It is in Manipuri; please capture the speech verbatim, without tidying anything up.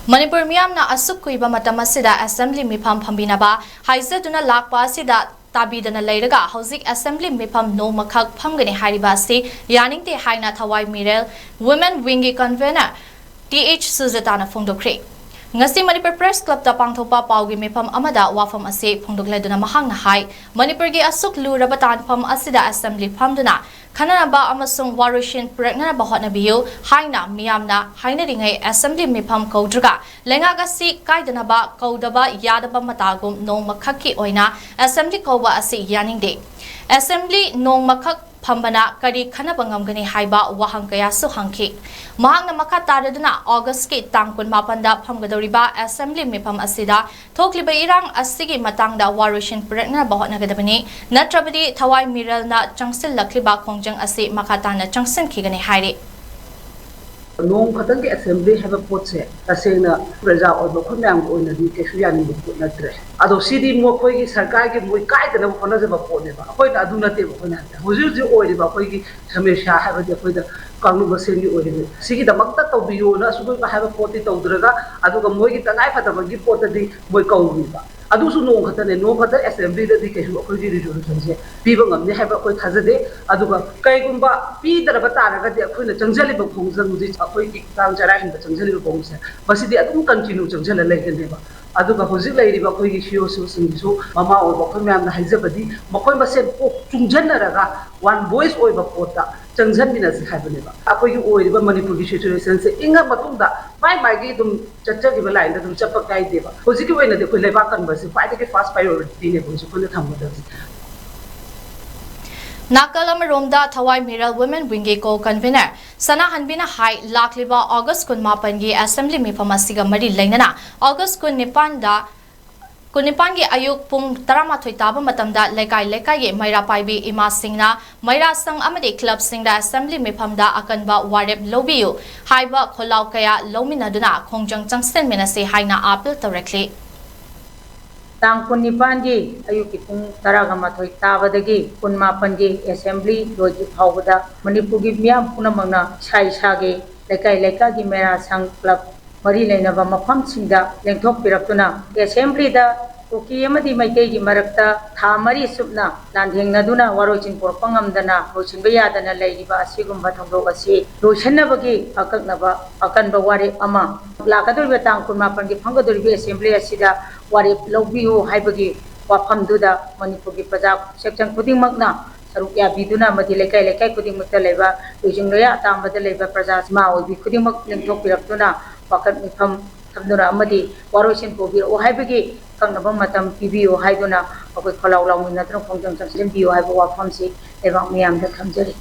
ꯃꯅꯤꯄꯨꯔ ꯃꯤꯌꯥꯝꯅ ꯑꯁꯨꯛ ꯀꯨꯏꯕ ꯃꯇꯝ ꯑꯁꯤꯗ ꯑꯦꯁꯦꯝꯕ꯭ꯂꯤ ꯃꯤꯐꯝ ꯐꯝꯕꯤꯅꯕ ꯍꯥꯏꯖꯗꯨꯅ ꯂꯥꯛꯄ ꯑꯁꯤꯗ ꯇꯥꯕꯤꯗꯅ ꯂꯩꯔꯒ ꯍꯧꯖꯤꯛ ꯑꯦꯁꯦꯝꯕ꯭ꯂꯤ ꯃꯤꯐꯝ ꯅꯣꯡꯃꯈꯛ ꯐꯝꯒꯅꯤ ꯍꯥꯏꯔꯤꯕ ꯑꯁꯤ ꯌꯥꯅꯤꯡꯗꯦ ꯍꯥꯏꯅ ꯊꯋꯥꯏ ꯃꯤꯔꯦꯜ ꯋꯨꯃꯦꯟ ꯋꯤꯡꯒꯤ ꯀꯟꯚꯦꯅꯔ ꯇꯤ ꯑꯩꯆ ꯁꯨꯖꯇꯥꯅ ꯐꯣꯡꯗꯣꯛꯈ꯭ꯔꯦ꯫ ꯉꯁꯤ ꯃꯅꯤꯄꯨꯔ ꯄ꯭ꯔꯦꯁ ꯀ꯭ꯂꯕꯇ ꯄꯥꯡꯊꯣꯛꯄ ꯄꯥꯎꯒꯤ ꯃꯤꯐꯝ ꯑꯃꯗ ꯋꯥꯐꯝ ꯑꯁꯤ ꯐꯣꯡꯗꯣꯛꯂꯗꯨꯅ ꯃꯍꯥꯛꯅ ꯍꯥꯏ, ꯃꯅꯤꯄꯨꯔꯒꯤ ꯑꯁꯨꯛ ꯂꯨꯔꯕ ꯇꯥꯟꯐꯝ ꯑꯁꯤꯗ ꯑꯦꯁꯦꯝꯕ꯭ꯂꯤ ꯐꯝꯗꯨꯅ ꯈꯟꯅꯅꯕ ꯑꯃꯁꯨꯡ ꯋꯥꯔꯣꯏꯁꯤꯟ ꯄꯨꯔꯛꯅꯅꯕ ꯍꯣꯠꯅꯕꯤꯌꯨ ꯍꯥꯏꯅ ꯃꯤꯌꯥꯝꯅ ꯍꯥꯏꯅꯔꯤꯉꯩ ꯑꯦꯁꯦꯝꯕ꯭ꯂꯤ ꯃꯤꯐꯝ ꯀꯧꯗ꯭ꯔꯒ ꯂꯩꯉꯥꯛ ꯑꯁꯤ ꯀꯥꯏꯗꯅꯕ ꯀꯧꯗꯕ ꯌꯥꯗꯕ ꯃꯇꯥꯒꯨꯝ ꯅꯣꯡꯃꯈꯛꯀꯤ ꯑꯣꯏꯅ ꯑꯦꯁꯦꯝꯕ꯭ꯂꯤ ꯀꯧꯕ ꯑꯁꯤ ꯌꯥꯅꯤꯡꯗꯦ꯫ ꯑꯦꯁꯦꯝꯕ꯭ꯂꯤ ꯅꯣꯡꯃꯈꯛ ꯐꯝꯕꯅ ꯀꯔꯤ ꯈꯟꯅꯕ ꯉꯝꯒꯅꯤ ꯍꯥꯏꯕ ꯋꯥꯍꯪ ꯀꯌꯥꯁꯨ ꯍꯪꯈꯤ꯫ ꯃꯍꯥꯛꯅ ꯃꯈꯥ ꯇꯥꯔꯗꯨꯅ ꯑꯣꯒꯁꯀꯤ ꯇꯥꯡ ꯀꯨꯟꯃꯥꯄꯟꯗ ꯐꯝꯒꯗꯧꯔꯤꯕ ꯑꯦꯁꯦꯝꯕ꯭ꯂꯤ ꯃꯤꯐꯝ ꯑꯁꯤꯗ ꯊꯣꯛꯂꯤꯕ ꯏꯔꯥꯡ ꯑꯁꯤꯒꯤ ꯃꯇꯥꯡꯗ ꯋꯥꯔꯣꯏꯁꯤꯟ ꯄꯨꯔꯛꯅꯅꯕ ꯍꯣꯠꯅꯒꯗꯕꯅꯤ, ꯅꯠꯇ꯭ꯔꯕꯗꯤ ꯊꯋꯥꯏ ꯃꯤꯔꯦꯜꯅ ꯆꯪꯁꯤꯜꯂꯛꯂꯤꯕ ꯈꯣꯡꯖꯪ ꯑꯁꯤ ꯃꯈꯥ ꯇꯥꯅ ꯆꯪꯁꯤꯟꯈꯤꯒꯅꯤ ꯍꯥꯏꯔꯤ꯫ ꯅꯣꯡ ꯈꯛꯇꯪꯒꯤ ꯑꯦꯁꯦꯝꯕ꯭ꯂꯤ ꯍꯥꯏꯕ ꯄꯣꯠꯁꯦ ꯇꯁꯦꯡꯅ ꯄ꯭ꯔꯖꯥ ꯑꯣꯏꯕ ꯑꯩꯈꯣꯏ ꯃꯌꯥꯝꯒꯤ ꯑꯣꯏꯅꯗꯤ ꯀꯩꯁꯨ ꯌꯥꯅꯤꯡꯕ ꯄꯣꯠ ꯅꯠꯇ꯭ꯔꯦ꯫ ꯑꯗꯣ ꯁꯤꯗꯤ ꯃꯈꯣꯏꯒꯤ ꯁꯔꯀꯥꯔꯒꯤ ꯃꯣꯏ ꯀꯥꯏꯗꯅꯕ ꯍꯣꯠꯅꯖꯕ ꯄꯣꯠꯅꯦꯕ, ꯑꯩꯈꯣꯏꯅ ꯑꯗꯨ ꯅꯠꯇꯦꯕ꯫ ꯑꯩꯈꯣꯏꯅ ꯍꯥꯏꯕꯗꯤ ꯍꯧꯖꯤꯛ ꯍꯧꯖꯤꯛ ꯑꯣꯏꯔꯤꯕ ꯑꯩꯈꯣꯏꯒꯤ ꯁꯃꯁ꯭ꯌꯥ ꯍꯥꯏꯕꯗꯤ ꯑꯩꯈꯣꯏꯗ ꯀꯥꯡꯂꯨꯞ ꯃꯁꯦꯟꯒꯤ ꯑꯣꯏꯔꯤꯕ ꯁꯤꯒꯤꯗꯃꯛꯇ ꯇꯧꯕꯤꯌꯣꯅ ꯑꯁꯨꯝꯕ ꯍꯥꯏꯕ ꯄꯣꯠꯇꯤ ꯇꯧꯗ꯭ꯔꯒ, ꯑꯗꯨꯒ ꯃꯣꯏꯒꯤ ꯇꯉꯥꯏ ꯐꯗꯕꯒꯤ ꯄꯣꯠꯇꯗꯤ ꯃꯣꯏ ꯀꯧꯔꯤꯕ꯫ ꯑꯗꯨꯁꯨ ꯅꯣꯡ ꯈꯛꯇꯅꯦ, ꯅꯣꯡ ꯈꯛꯇ ꯑꯦꯁꯦꯝꯕ꯭ꯂꯤꯗꯗꯤ ꯀꯩꯁꯨ ꯑꯩꯈꯣꯏꯒꯤ ꯔꯤꯖꯣꯂꯨꯁꯟꯁꯦ ꯄꯤꯕ ꯉꯝꯅꯤ ꯍꯥꯏꯕ ꯑꯩꯈꯣꯏ ꯊꯥꯖꯗꯦ꯫ ꯑꯗꯨꯒ ꯀꯩꯒꯨꯝꯕ ꯄꯤꯗ꯭ꯔꯕ ꯇꯥꯔꯒꯗꯤ ꯑꯩꯈꯣꯏꯅ ꯆꯪꯁꯤꯜꯂꯤꯕ ꯈꯣꯡꯖꯪ, ꯍꯧꯖꯤꯛ ꯑꯩꯈꯣꯏꯒꯤ ꯇꯥꯡ ꯆꯔꯥ ꯍꯦꯟꯕ ꯆꯪꯁꯤꯜꯂꯤꯕ ꯈꯣꯡꯖꯪꯁꯦ, ꯃꯁꯤꯗꯤ ꯑꯗꯨꯝ ꯀꯟꯇꯤꯅ꯭ꯌꯨ ꯆꯪꯁꯤꯜꯂ ꯂꯩꯒꯅꯦꯕ꯫ ꯑꯗꯨꯒ ꯍꯧꯖꯤꯛ ꯂꯩꯔꯤꯕ ꯑꯩꯈꯣꯏꯒꯤ ꯁꯤ ꯏ ꯑꯣ ꯁꯤꯡꯁꯤꯁꯨ ꯃꯃꯥ ꯑꯣꯏꯕ ꯑꯩꯈꯣꯏ ꯃꯌꯥꯝꯅ ꯍꯥꯏꯖꯕꯗꯤ, ꯃꯈꯣꯏ ꯃꯁꯦꯟ ꯀꯣꯛ ꯆꯨꯡꯁꯤꯟꯅꯔꯒ ꯋꯥꯟ ꯚꯣꯏꯁ ꯑꯣꯏꯕ ꯄꯣꯠꯇ ꯆꯪꯁꯤꯟꯃꯤꯟꯅꯁꯤ ꯍꯥꯏꯕꯅꯦꯕ꯫ ꯑꯩꯈꯣꯏꯒꯤ ꯑꯣꯏꯔꯤꯕ ꯃꯅꯤꯄꯨꯔꯒꯤ ꯁꯤꯆꯨꯋꯦꯁꯟꯁꯦ ꯏꯪꯉ ꯃꯇꯨꯡꯗ ꯃꯥꯏ ꯃꯥꯏꯒꯤ ꯑꯗꯨꯝ ꯆꯠꯆꯈꯤꯕ ꯂꯥꯏꯟꯗ ꯑꯗꯨꯝ ꯆꯠꯄ ꯀꯥꯏꯗꯦꯕ꯫ ꯍꯧꯖꯤꯛꯀꯤ ꯑꯣꯏꯅꯗꯤ ꯑꯩꯈꯣꯏ ꯂꯩꯕꯥꯛ ꯀꯟꯕꯁꯤ ꯈ꯭ꯋꯥꯏꯗꯒꯤ ꯐꯥꯔꯁ ꯄ꯭ꯔꯥꯏꯌꯣꯔꯤꯇꯤꯅꯦꯕ ꯍꯧꯖꯤꯛ ꯑꯩꯈꯣꯏꯅ ꯊꯝꯒꯗꯕꯁꯦ꯫ ꯅꯥꯀꯜ ꯑꯃꯔꯣꯝꯗ ꯊꯋꯥꯏ ꯃꯤꯔꯦꯜ ꯋꯨꯃꯦꯟ ꯋꯤꯡꯒꯤ ꯀꯣ ꯀꯟꯚꯤꯅꯔ ꯁꯅꯥꯍꯟꯕꯤꯅ ꯍꯥꯏ, ꯂꯥꯛꯂꯤꯕ ꯑꯣꯒꯁ ꯀꯨꯟꯃꯥꯄꯟꯒꯤ ꯑꯦꯁꯦꯝꯕ꯭ꯂꯤ ꯃꯤꯐꯝ ꯑꯁꯤꯒ ꯃꯔꯤ ꯂꯩꯅꯅ ꯑꯣꯒꯁ ꯀꯨꯟꯅꯤꯄꯥꯟꯗ, ꯀꯨꯟꯅꯤꯄꯥꯟꯒꯤ ꯑꯌꯨꯛ ꯄꯨꯡ ꯇꯔꯥꯃꯥꯊꯣꯏ ꯇꯥꯕ ꯃꯇꯝꯗ ꯂꯩꯀꯥꯏ ꯂꯩꯀꯥꯏꯒꯤ ꯃꯩꯔꯥ ꯄꯥꯏꯕꯤ ꯏꯃꯥꯁꯤꯡꯅ ꯃꯩꯔꯥ ꯁꯪ ꯑꯃꯗꯤ ꯀ꯭ꯂꯕꯁꯤꯡꯗ ꯑꯦꯁꯦꯝꯕ꯭ꯂꯤ ꯃꯤꯐꯝꯗ ꯑꯀꯟꯕ ꯋꯥꯔꯦꯞ ꯂꯧꯕꯤꯌꯨ ꯍꯥꯏꯕ ꯈꯣꯜꯂꯥꯎ ꯀꯌꯥ ꯂꯧꯃꯤꯟꯅꯗꯨꯅ ꯈꯣꯡꯖꯪ ꯆꯪꯁꯤꯟꯃꯤꯟꯅꯁꯤ ꯍꯥꯏꯅ ꯑꯥꯄꯤꯜ ꯇꯧꯔꯛꯂꯤ꯫ ꯇꯥꯡ ꯀꯨꯟꯅꯤꯄꯥꯟꯒꯤ ꯑꯌꯨꯛꯀꯤ ꯄꯨꯡ ꯇꯔꯥꯒ ꯃꯥꯊꯣꯏ ꯇꯥꯕꯗꯒꯤ ꯀꯨꯟꯃꯥꯄꯟꯒꯤ ꯑꯦꯁꯦꯝꯕ꯭ꯂꯤ ꯂꯣꯏꯗ꯭ꯔꯤ ꯐꯥꯎꯕꯗ ꯃꯅꯤꯄꯨꯔꯒꯤ ꯃꯤꯌꯥꯝ ꯄꯨꯝꯅꯃꯛꯅ ꯏꯁꯥ ꯏꯁꯥꯒꯤ ꯂꯩꯀꯥꯏ ꯂꯩꯀꯥꯏꯒꯤ ꯃꯩꯔꯥ ꯁꯪ, ꯀ꯭ꯂꯕ, ꯃꯔꯤ ꯂꯩꯅꯕ ꯃꯐꯝꯁꯤꯡꯗ ꯂꯦꯡꯊꯣꯛꯄꯤꯔꯛꯇꯨꯅ ꯑꯦꯁꯦꯝꯕ꯭ꯂꯤꯗ ꯀꯨꯀꯤ ꯑꯃꯗꯤ ꯃꯩꯇꯩꯒꯤ ꯃꯔꯛꯇ ꯊꯥ ꯃꯔꯤ ꯆꯨꯞꯅ ꯂꯥꯟꯊꯦꯡꯅꯗꯨꯅ ꯋꯥꯔꯣꯏꯁꯤꯟ ꯄꯨꯔꯛꯄ ꯉꯝꯗꯅ ꯂꯣꯏꯁꯤꯟꯕ ꯌꯥꯗꯅ ꯂꯩꯔꯤꯕ ꯑꯁꯤꯒꯨꯝꯕ ꯊꯧꯗꯣꯛ ꯑꯁꯤ ꯂꯣꯏꯁꯤꯟꯅꯕꯒꯤ ꯑꯀꯛꯅꯕ ꯑꯀꯟꯕ ꯋꯥꯔꯦꯞ ꯑꯃ ꯂꯥꯛꯀꯗꯧꯔꯤꯕ ꯇꯥꯡ ꯀꯨꯟꯃꯥꯄꯟꯒꯤ ꯐꯝꯒꯗꯧꯔꯤꯕ ꯑꯦꯁꯦꯝꯕ꯭ꯂꯤ ꯑꯁꯤꯗ ꯋꯥꯔꯦꯞ ꯂꯧꯕꯤꯌꯨ ꯍꯥꯏꯕꯒꯤ ꯋꯥꯐꯝꯗꯨꯗ ꯃꯅꯤꯄꯨꯔꯒꯤ ꯄ꯭ꯔꯖꯥ ꯁꯦꯛꯁꯟ ꯈꯨꯗꯤꯡꯃꯛꯅ ꯁꯔꯨꯛ ꯌꯥꯕꯤꯗꯨꯅ ꯑꯃꯗꯤ ꯂꯩꯀꯥꯏ ꯂꯩꯀꯥꯏ ꯈꯨꯗꯤꯡꯃꯛꯇ ꯂꯩꯕ ꯂꯨꯆꯤꯡ ꯂꯣꯌꯥ ꯑꯇꯥꯡꯕꯗ ꯂꯩꯕ ꯄ꯭ꯔꯖꯥ ꯏꯃꯥ ꯑꯣꯏꯕꯤ ꯈꯨꯗꯤꯡꯃꯛ ꯂꯦꯡꯊꯣꯛꯄꯤꯔꯛꯇꯨꯅ ꯋꯥꯀꯠ ꯃꯤꯐꯝ ꯊꯝꯗꯨꯅ ꯑꯃꯗꯤ ꯋꯥꯔꯣꯏꯁꯤꯟ ꯄꯨꯕꯤꯔꯛꯎ ꯍꯥꯏꯕꯒꯤ ꯑꯀꯛꯅꯕ ꯃꯇꯝ ꯄꯤꯕꯤꯌꯨ ꯍꯥꯏꯗꯨꯅ ꯑꯩꯈꯣꯏ ꯈꯣꯜꯂꯥꯎ ꯂꯥꯎꯃꯤꯟꯅꯗꯨꯅ ꯈꯣꯡꯖꯪ ꯆꯪꯁꯤꯟꯕꯤꯌꯨ ꯍꯥꯏꯕ ꯋꯥꯐꯝꯁꯤ ꯂꯩꯕꯥꯛ ꯃꯤꯌꯥꯝꯗ ꯊꯝꯖꯔꯤ꯫